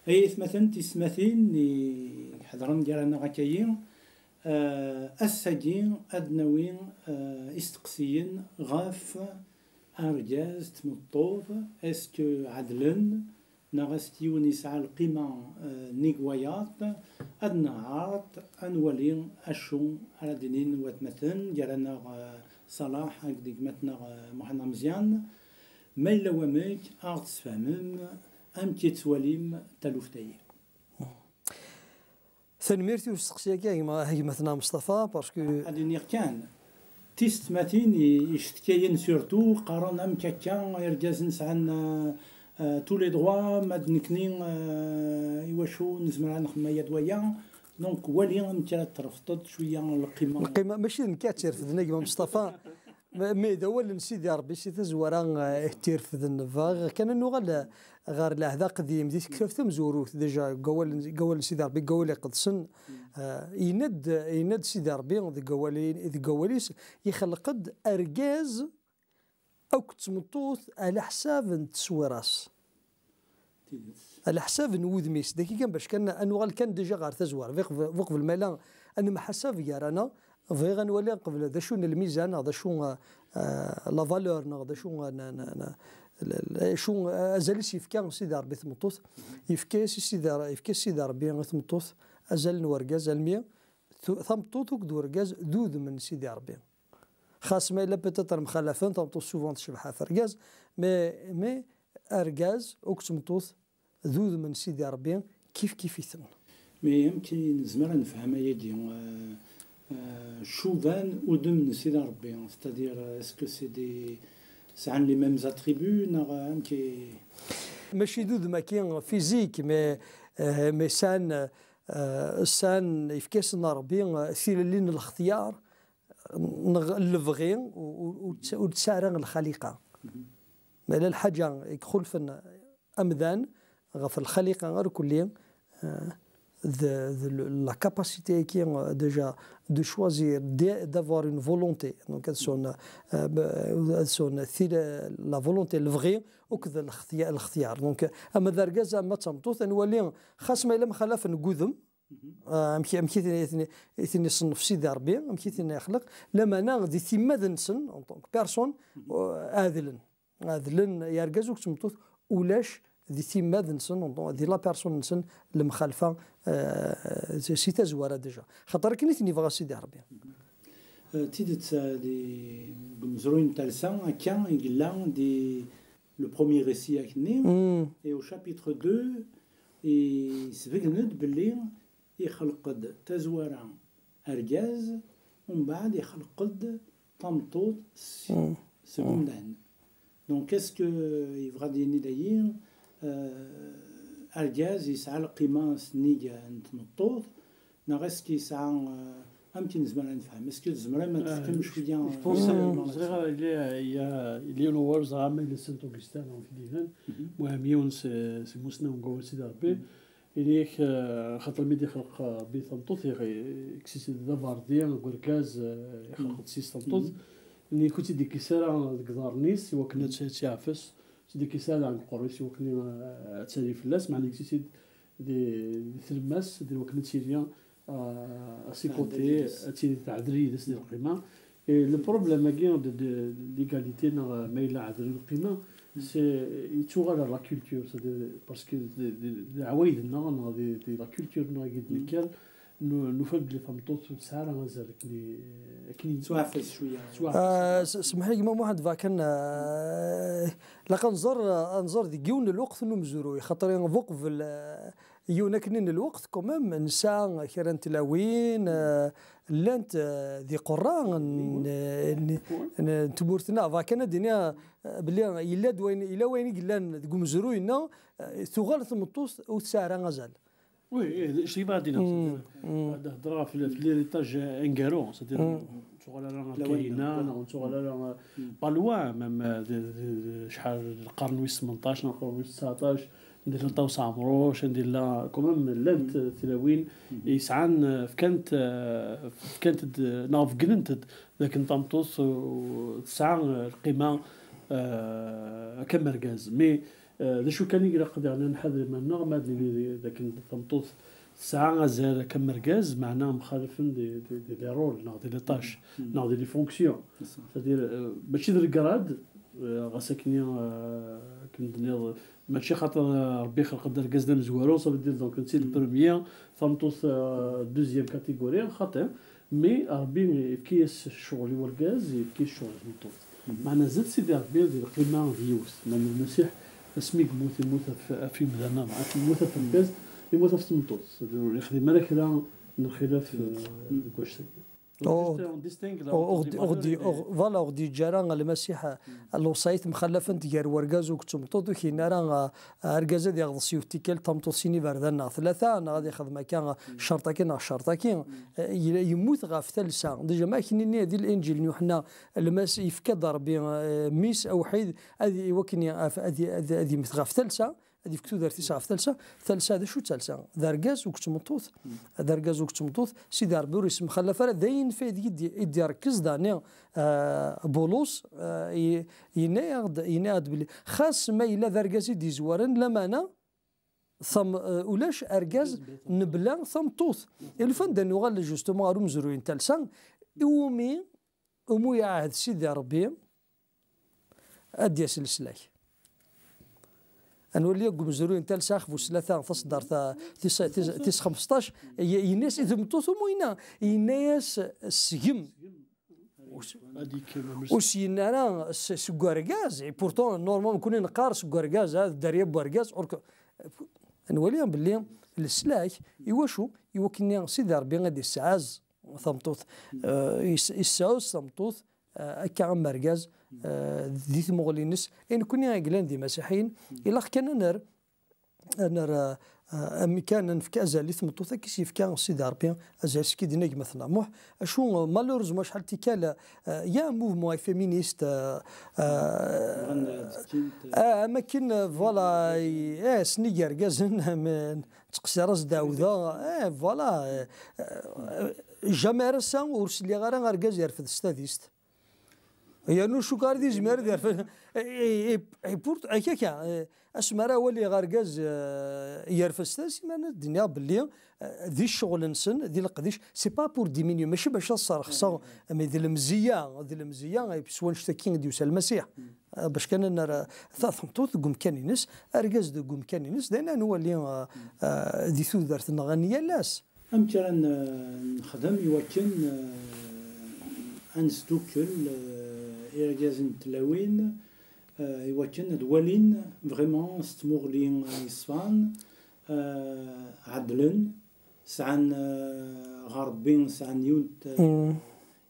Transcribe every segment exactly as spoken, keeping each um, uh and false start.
Ay atmaten tisetmatin iḥedṛen gar-aneɣ akkayi, eh, ass-agi ad d-nawi, eh, isteqsiyen ɣef argaz, tmeṭṭut, est-ce que ɛedlen, neɣ est-ce que yiwen yesɛa lqima, eh, nnig wayeḍ? Ad neɛreḍ ad nwali acu ara d-inin watmaten gar-aneɣ, eh, Ṣalaḥ akked gma-tneɣ, eh, Muḥend Amezyan. Ma yella wamek, a ɣ-d-tesfehmem amek i tettwalim taluft-agi? Tanemmirt i usteqsi-agi, a gma, a gma-tneɣ Mustafa, parce que ad iniɣ kan, tisetmatin i, icetkayen surtout qqaren amek akka irgazen sɛan, euh, euh, tous les droits, ma d nekni, euh, iwacu nezmer ad nexdem aya d waya. Donc wali amek ara trefdeḍ cwiya lqima. Lqima, mačči d nekk ad tt-irefden, a gma Mustafa. Ma, mais d awal n Sidi Ṛebbi si tazwara, eh, i t-irefden. Bɣiɣ kan ad nuɣal, eh, ɣer lɛehd aqdim, di tektabt tamezwarut, déjà, deg awal, deg awal n Sidi Ṛebbi, deg awal iqedsen, eh, yenna-d, yenna-d Sidi Ṛebbi deg awal, deg awal-is, ixleq-d argaz akked tmeṭṭut ɛla ḥsab n teswiṛa-s. Tidet. Ɛla ḥsab n wudem-is. Dagi kan bac kan ad nuɣal kan déjà ɣer tazwara. Buqbel, buqbel ma yella ad nemḥasab gar-aneɣ, bɣiɣ ad nwali qbel d acu n lmizan, neɣ d acu, eh, eh, la valeur, neɣ d acu, eh, n, n, n, l-, l-, acu, eh, azal i s-yefka Sidi Ṛebbi i tmeṭṭut. Yefka-yas i Sidi Ṛ-, yefka Sidi Ṛebbi i tmeṭṭut azal n urgaz, almi tu-, tameṭṭut akked urgaz d udem n Sidi Ṛebbi. Xas ma yella peut-être mxalafen, tameṭṭut souvent tecbeḥ ɣef urgaz, mais, mais argaz akked tmeṭṭut d udem n Sidi Ṛebbi, kif kif-iten. Mais amek i nezmer ad nefhem ayagi, euh, euh, cuban udem n Sidi Ṛebbi? C'est-à-dire, est-ce que c'est des, sɛan les mêmes attributs, neɣ amek i? Mačči d udem-agi physique, mais, euh, mais sɛan, euh, sɛan, yefka-yasen Ṛebbi, euh, tilelli n lextyar, neɣ lebɣi, u-, u-, ur d-, ur d-tesɛi ara lxaliqa. Mhm. Ma yella lḥaǧa i ixulfen amdan ɣef lxaliqa irkelli, eh, d, d le-, la capacité-agi, eh, déjà de choisir, de, d'avoir une volonté. Donc, ad sɛun, eh, b-, ad sɛun ti-, la volonté, lebɣi, akked lextya-, lextyar. Donc, ama d argaz, ama d tameṭṭut, ad nwali, xas ma yella mxalafen deg udem, Mhm. Ah, amek, amek i ten-, i ten-, i ten-iṣennef Sidi Ṛebbi, amek i ten-ixleq, lameɛna di timmad-nsen, en tant que personne, uh, ɛedlen. Ɛedlen, yergaz akked tmeṭṭut, ulac di timmad-nsen, en tant, di la personne-nsen, lemxalfa, euh, si, si tazwara déjà. Xaṭer akken i ten-yebɣa Sidi Ṛebbi. Euh, d tidet, euh, di, deg umezruy n talsa, akka i yella di le premier récit akkenni, mm, et au chapitre deux, isbeggen-d belli ixleq-d tazwara argaz, umbeɛd ixleq-d tameṭṭut s-, mm, seg, mm, umdan. Donc, est-ce que yebɣa ad yini dayi, euh, argaz yesɛa lqima s nnig n tmeṭṭut, neɣ est-ce que yesɛa, euh, amek i nezmer ad nefhem? Est-ce que tzemrem ad tefkem, euh, cwiya, je pense, euh, ẓriɣ, il y a, il y a, il y a une word, ẓriɣ ma yella Saint Augustin, neɣ amek i d-yennan, mhm, muhim yiwen s-, seg imusnawen n wawal Sidi Ṛebbi, mhm. Ini-ak, eh, xaṭer mi d-ixleq, eh, Ṛebbi tameṭṭut, ix-, ikkes-itt d aberdi, deg urgaz, eh, ixleq-d s-is tameṭṭut. Mhm. Ini-ak ur tt-id-ikkes ara deg iḍarren-is, i wakken ad tt-, ad tt-iɛfes, ur tt-id-ikkes ara deg uqerru-is, i wakken, eh, ad tali fell-as, meɛna ikkes-itt-id di, di tlemmast, di wakken ad tili, eh, à ses côtés, ad tili teɛdel yid-s di lqima. Et le problème-agi de, de l'égalité, neɣ ma yella ɛedl lqima, c'est, yettuɣal ar la culture, c'est-à-dire, parce que d, d, d leɛwayed-nneɣ, neɣ di, di la culture-nneɣ i d-nekker, nu-, nufa belli tameṭṭut ur tesɛi ara azal akken i, akken i tettwaɛfes cwiya. Tettwaɛfes. Ah, s-, semḥ-iyi gma Muḥend, bɣiɣ kan, ah, ilaq ad nẓer, ad nẓer deg yiwen n lweqt n umezruy, xaṭer bu qbel, ah, yiwen akken n lweqt, quand même, nesɛa kra n tlawin, euh, llant, euh, d iqerra n, n, n, n tmurt-nneɣ. Bɣiɣ kan ad d-iniɣ, euh, belli yella-d wayen, yella wayen i yellan deg umezruy-nneɣ, euh, tuɣal tmeṭṭut ur tesɛi ara azal. Oui, eh, d-, c'est pas dire, mm, c'est-à-dire, mm, ad hedreɣ ɣef l-, ɣef l'héritage aneggaru, c'est-à-dire, mm, ur nettuɣal ara ar Kahina, neɣ ur nettuɣal ara, mm, pas loin, même, euh, de, de, de, acḥal, lqern wis tmenṭac, neɣ lqern wis tseɛṭac, anda yella Ṭawes Ɛemruc, anda yella, quand même, llant, mm, tlawin, mm, yesɛan, euh, fkant, euh, fkant-d, neɣ beggnent-d, d akken tameṭṭut, euh, tesɛa, euh, lqima, euh, akka am urgaz. Mais, Eh, d acu kan i ilaq daɣen ad nḥader iman-nneɣ, ma ad nini d, d akken tameṭṭut tesɛa azal akka am urgaz, meɛna mxalafen di, di, di les rôles, neɣ di les tâches, neɣ di les fonctions. C'est-à-dire, eh, mačči d le grade, eh, ɣas akkenni, eh, akken d-tenniḍ, mačči xaṭer, eh, Rebbi ixleq-d argaz d amezwaru, ça veut dire donc netta d le premier, tameṭṭut, eh, deuxième catégorie, xaṭi. Mais Rebbi yefka-yas ccɣel i urgaz, yefka-yas ccɣel i tmeṭṭut. Meɛna zdat Sidi Rebbi di lqima d yiwet. Meɛna Lmasiḥ, asmi yemmut, yemmut ɣef, ɣef yimdanen, ɣef, yemmut ɣef urgaz, yemmut ɣef tmeṭṭut. Ur yexdim ara kra n lxilaf, eh, deg wannect-agi. Donc, juste, on distingue la, entre les valeurs et les, voilà, ur ɣ-d-yeǧǧa ara Lmasiḥ lewṣayat mxallafent gar urgaz akked tmeṭṭut, ur k-yenna ara, eh, argaz ad iɣḍes yiwet tikkelt, tameṭṭut sin iberdan neɣ tlata, neɣ ad ixdem akka ccerṭ-agi neɣ ccerṭ-agi. Eh, yella, yemmut ɣef talsa. Déjà, ma ak-nini di Linǧil n Yuḥenna, Lmas-, yefka-d Ṛebbi, eh, mmi-s awḥid, ad, i wakken i, ad, ad, ad, ad yemmet ɣef talsa, ad yefk tudert-is ɣef talsa. Talsa, d acu d talsa? D argaz akked tmeṭṭut. D argaz akked tmeṭṭut, Sidi Ṛebbi ur yessemxallaf ara. D ayen f-, i d-, i d-iṛekkez daɣen, eh, Bulus, eh, i-, yenna-yaɣ-d, yenna-yaɣ-d belli xas ma yella d argaz i d-yezwaren, lameɛna tam-, eh, ulac argaz mebla tameṭṭut. I lufan da nuɣal justement ɣer umezruy n talsa, iwumi, umi iɛahed Sidi Ṛebbi ad d-yas leslak. Ad nwali deg umezruy n talsa xef wis tlata, taṣeddart, eh, tis, tis, tis xmesṭac, y-, yenna-yas i tmeṭṭut umuyna, yenna-yas sgem. Ur s-, ur s-yenna ara s-, seg urgaz, et pourtant, normalement, nekkni neqqar seg urgaz, ah, dderya n urgaz, or que, nwali belli leslak, i wacu? I wakken Sidi Ṛebbi ad yesɛaz tameṭṭut, eh, yes-, yesɛuz tameṭṭut, eh, akka am urgaz, eh, di tmuɣli-ines. I nekkni i yellan d imasiḥiyen, ilaq kan ad ner-, ad ner, eh, eh, amek kan ad nefk azal i tmeṭṭut, akka i s-yefka Sidi Ṛebbi azal, s k-id-yenna gma-tneɣ Muḥ. Acu, eh, malheureusement, acḥal n tikkal, eh, ya mouvement féministe, eh, eh, bɣan ad ttint, eh, am akken, eh, voilà, i, eh, sennig yergazen, am, eh, ttqeṣṣir-as dɛawda, eh, voilà, eh, eh, jamais ara ass-a ur sliɣ ara argaz yerfed s tadist. Yernu cukkeɣ ara d-izmir ad yerfed. Et, et, et pour, akka, akka, eh, asmi ara waliɣ argaz, eh, yerfed s tadist, iman ad d-iniɣ belli, eh, di ccɣel-nsen, di leqdic, c'est pas pour diminuer, mačči bac ad sserxseɣ, mais d lemziyya, d lemziyya, eh, s wannect-agi i d-yusa Lmasiḥ. Eh, bac kan ad nara ta-, tameṭṭut deg umkan-ines, argaz deg umkan-ines, d ayen ad nwali, eh, eh, di tudert-nneɣ n yal ass. Amek ara n-, nexdem i wakken, eh, ad nesdukkel, eh, irgazen d tlawin, eh, i wakken ad walin vraiment s tmuɣli, eh, yeṣfan, eh, ɛedlen, sɛan, eh, ɣer Ṛebbi, sɛan yiwen, eh,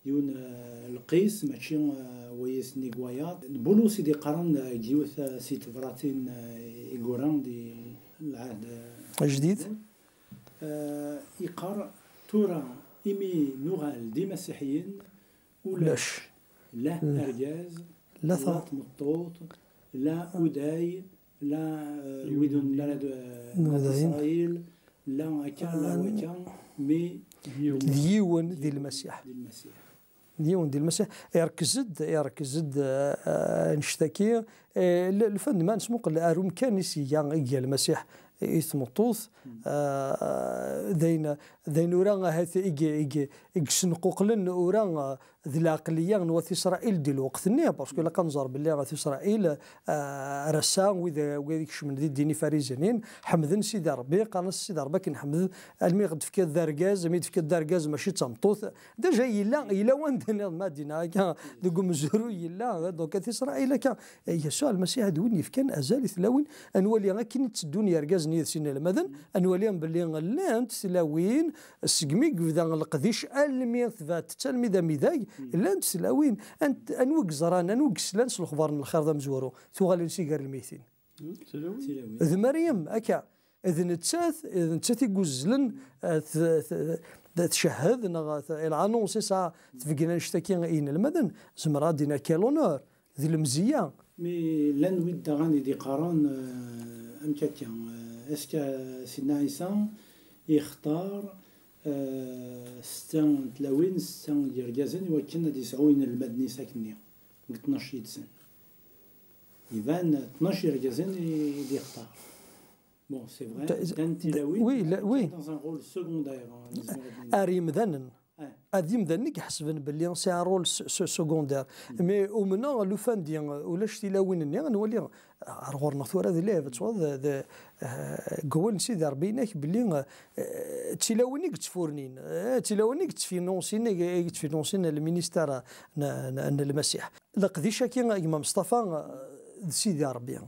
yiwen, eh, lqis, mačči, eh, wayes nnig wayeḍ. Bulus i d-iqqaren, eh, deg yiwet, eh, si tebratin, eh, i yura di lɛahd, eh, ajdid. Eh, yeqqar, tura imi nuɣal d imasiḥiyen, ulac la argaz, la tmeṭṭut, la uday, la, eh, wid ur nelli ara d, eh, n Isṛayil, la akka, la wakka, mi d yiwen di Lmasiḥ. Di Lmasiḥ. D yiwen di Lmasiḥ. Iṛkez-d, iṛkez-d, eh, eh, annect-agi. Eh, l-, lfan ma nesmuqel ar umkan i s-iga, iga Lmasiḥ i tmeṭṭut, eh, d ayen, d ayen ura ahat i g-, i g-, i yessenquqlen ura, eh, d lɛeqliya n wat Isṛayil di lweqt-nni, parce que ilaq ad nẓer belli at Isṛayil, eh, ar ass-a, wid, wid ikecmen di ddin ifarizinin, ḥemden Sidi Ṛebbi, qqaren-as Sidi Ṛebbi akken ḥemden, almi i ɣ-d-tefkiḍ d argaz, mi d-tefkiḍ d argaz, mačči d tameṭṭut. Déjà yella, yella wanda nniḍen ma d-yenna akka, deg umezruy yella, donc at Isṛayil akka. Yasuɛ Lmasiḥ d win yefkan azal i tlawin, ad nwali akken i tteddun yergazen yid-s inelmaden, ad nwali belli llant tlawin, segmi yebda leqdic almi tebɛet, almi d amidag, llant tlawin. Ant-, anwa i yeẓran, anwa i yeslan s lexbar n lxir d amezwaru, tuɣalin si gar lmeytin? D Meryem, akka. D nettat, d nettat i yuzzlen, eh, t-, t-, t-, tcehhed, neɣ t-, l'annonce i tesɛa tbegna annect-agi i yinelmaden, zemreɣ ad d-iniɣ quel honneur, d lemzeyya. Mi llan wid daɣen i d-iqqaren, eh, amek akka, eh, est-ce que Sidna Ɛisa yextar, eh, setta n tlawin, setta n yergazen, i wakken ad yesɛu inelmaden-is akkenni, deg tnac yid-sen? Iban tnac yergazen i d-yextar. Bon, c'est vrai, Ta- llan tilawin, oui, la- oui. Dans un rôle secondaire, hein, nezmer ad nini. Ar yimdanen. Ah. Ad yimdanen i iḥesben belli c'est un rôle se- se- secondaire. Mais umneɣ lufan di ulac tilawin-nni, nwali ar ɣur-neɣ tura d lɛib, ttwaḍ d, d, eh, deg wawal n Sidi Rebbi inak belli, eh, d tilawin i yettfurnin, eh, d tilawin i yettfinunsin, i yettfinunsin lminister n, n, n Lmasiḥ. Leqdic-agi, a gma Meṣṭafa, eh, d Sidi Rebbi.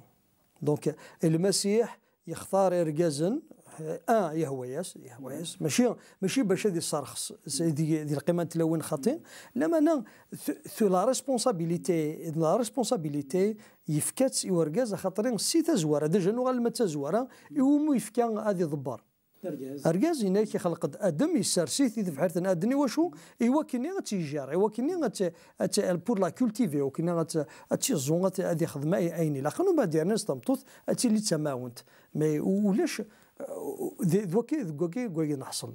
Donc, Lmasiḥ yextar irgazen, eh, un, yehwa-yas, yehwa-yas. Mačči, mačči bac ad isserxes s- di, di lqima n tlawin xaṭi. Lamana, tu- tu- la responsabilité, la responsabilité yefka-tt i urgaz, axaṭer si tazwara, déjà nuɣal ma d tazwara, iwumi yefka ad iḍebber? Argaz. Argaz, yenna-ak, ixleq-d Adem, yessers-it di tebḥirt n Aden, iwacu? Iwakken ad tt-yejjar, iwakken ad tt-, ad tt-, pour la cultiver, iwakken ad tt-, ad tt-iẓẓu, ad tt-, ad ixdem ay- ayen ilaqen, u mbeɛd yerna s tameṭṭut ad tili d tamɛawent. Mais u- ulac, uh, d d wagi, deg wagi, deg wagi neḥṣel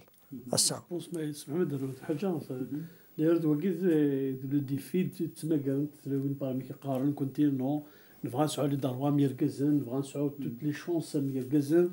ass-a. Je pense, mais Mḥemmed, rnu ḥaǧa, d'ailleurs, d wagi d, d le défi d ttmagarent tlawin parmi k-qqaren, kunti, non, nebɣa ad nesɛu les droits am yergazen, nebɣa ad nesɛu toutes les chances am yergazen,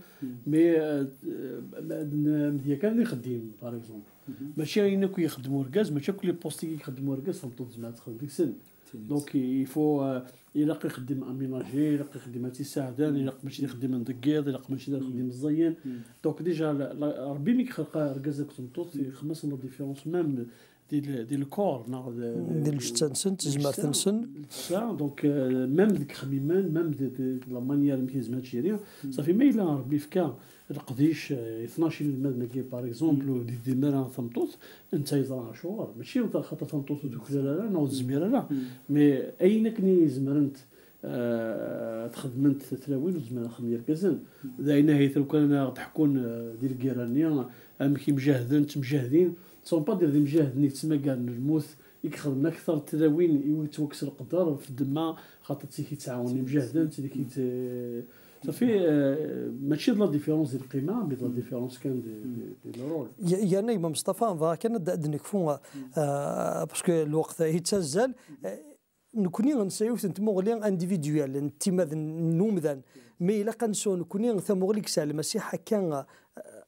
mais, euh, euh, ma d- n- amedya kan ad ixeddim, par exemple. Mačči ayen akk yexdem urgaz, mačči akk les postes i yexdem urgaz, tameṭṭut tezmer ad texdem deg-sen. Donc, il faut, euh, ilaq ixeddim aménagé, ilaq ixeddim ad tt-issaɛden, ilaq mačči d ixeddimen deg yiḍ, ilaq mačči d ixeddim ẓẓayen. Donc, déjà, la- la- Rebbi mi yexleq argaz akked tmeṭṭut, ixdem-asen la différence même di le- di le corps, neɣ d- Di lǧetta-nsen, d tezmert-nsen. Lǧetta, donc, euh, même deg ixemmimen, même de, de, de la manière amek yezmer ad tjiri. Safi ma yella Rebbi yefka leqdic, euh, i tnac inelmaden-agi, par exemple, ur d-yeddim ara tameṭṭut, netta yeẓra acuɣer. Mačči xaṭer tameṭṭut ur tuklal ara, neɣ ur tezmir ara. Mais ayen akken i zemrent, euh, ad xedment tlawin, ur zmiren ad xedmen yergazen. D ayen ahat lukan ad aɣ-d-ḥkun, euh, di lgirra-nni, amek imjahden, ttemjahdin, sont pas des imjahden i yettmagaren lmut, i ixedmen akteṛ n tlawin i wi yettwakkes leqder f ddemma, xaṭer d tid i yettɛawanen imjahden, d tid i t-, safi, euh, mačči d la différence di lqima, mais d la différence kan di, di, di le rôle. Y- yerna gma Meṣṭafa, bɣiɣ kan ad ad d-nekfu, euh, parce que lweqt yettazzal, euh, nekkni nesɛa yiwet n tmuɣli individuelle, n timmad n, n umdan, mais ilaq ad nesɛu nekkni tamuɣli i yesɛa Lmasiḥ akka,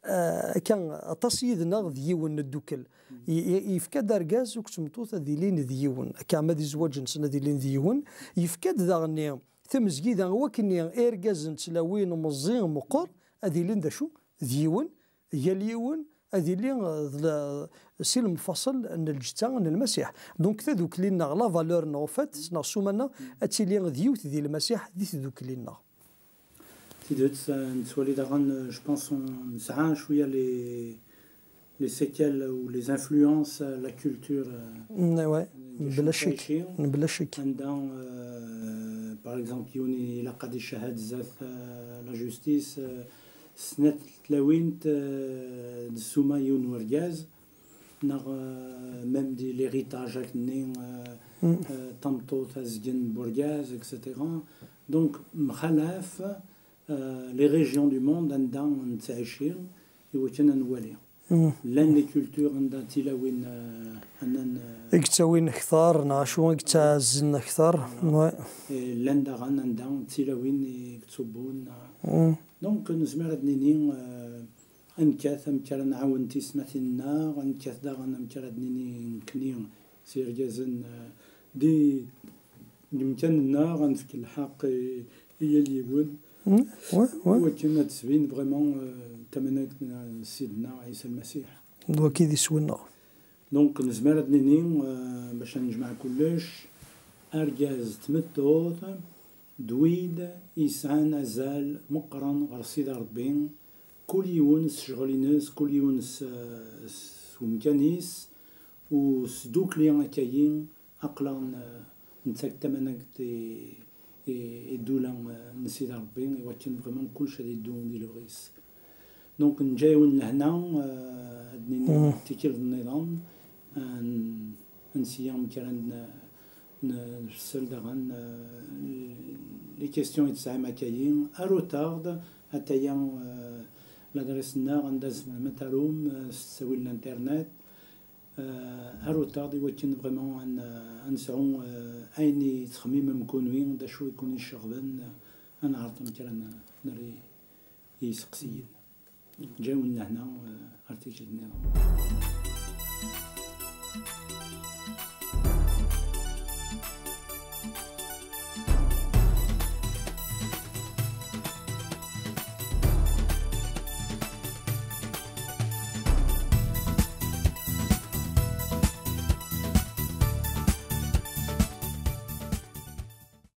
euh, akka aṭas yid-neɣ d yiwen, neddukel. Y- y- yefka-d argaz akked tmeṭṭut ad ilin d yiwen, akka ma d izwaǧ-nsen ad ilin d yiwen, yefka-d daɣen tamezgida i wakken irgazen d tlawin meẓẓi meqqer ad ilin d acu? D yiwen, yal yiwen ad ili, euh, d la- si lemfaṣel n lǧetta n Lmasiḥ. Donc tadukli-nneɣ, la valeur-nneɣ, en fait, neɣ ssuma-nneɣ, ad tili d yiwet di Lmasiḥ di tdukli-nneɣ. Tidet, euh, nettwali daɣen, euh, je pense, on- nesɛa cwiya les, les séquelles ou les influences, euh, la culture, euh, Mm, ouais. Mebla ccek. Mebla ccek. Anda, euh, par exemple, yiwen ilaq ad icahad zdat, euh, la justice, euh, snat tlawin, euh, d ssuma yiwen n urgaz, neɣ, euh, même di l'héritage akken-nni, euh, euh, tameṭṭut azgen n urgaz, et cetera. Donc, mxalaf, euh, les régions du monde anda nettɛici, i wakken ad nwali. Llan les cultures anda tilawin, euh, anan, euh, i yettawin akteṛ, neɣ acu i yettɛazen akteṛ. Ouais. Et llan daɣen anda tilawin i yettṣubbun, euh, donc nezmer ad nini, euh, ad nekkat amek ara nɛawen tiyessetmatin-nneɣ, ad nekkat daɣen amek ara d-nini nekkni s yergazen, euh, di, di yemkan-nneɣ, ad nefk lḥeqq i, i yal yiwen. Mm, ouais, ouais. I wakken ad d-tesbin vraiment, euh, tamanagt n Sidna Ɛisa Lmasiḥ. D wagi d iswi-nneɣ. Donc, nezmer ad nini, euh, bac ad nejmeɛ kullec, argaz d tmeṭṭut, d wid yesɛan azal meqqren ɣer Sidi Ṛebbi, kul yiwen s ccɣel-ines, kul yiwen s, s umkan-is, u s tdukli akkayi, aql-aɣ n-, nettak tamanagt i, i, i ddula n Sidi Ṛebbi, i wakken vraiment kullec ad iddu di lebɣi-s. Donc, neǧǧa-yawen lehna, euh, ad nini tikkelt nniḍen, euh, n-, ad nsiya amek ara n-, n-, nfessel daɣen, euh, les questions i tesɛam akkayi, arut-aɣ-d, ataya, euh, l'adresse-nneɣ anda tzemrem ad tarum, euh, s ttawil n l'internet, euh, arut-aɣ-d i wakken vraiment ad n-, ad nesɛu eh, ayen i tettxemmimem kunwi, d acu i kun-iceɣben, eh, ad neɛreḍ amek ara n- nerr i- i yiseqsiyen. Ǧawin-nneɣ hna eh, ar tikkelt nniḍen.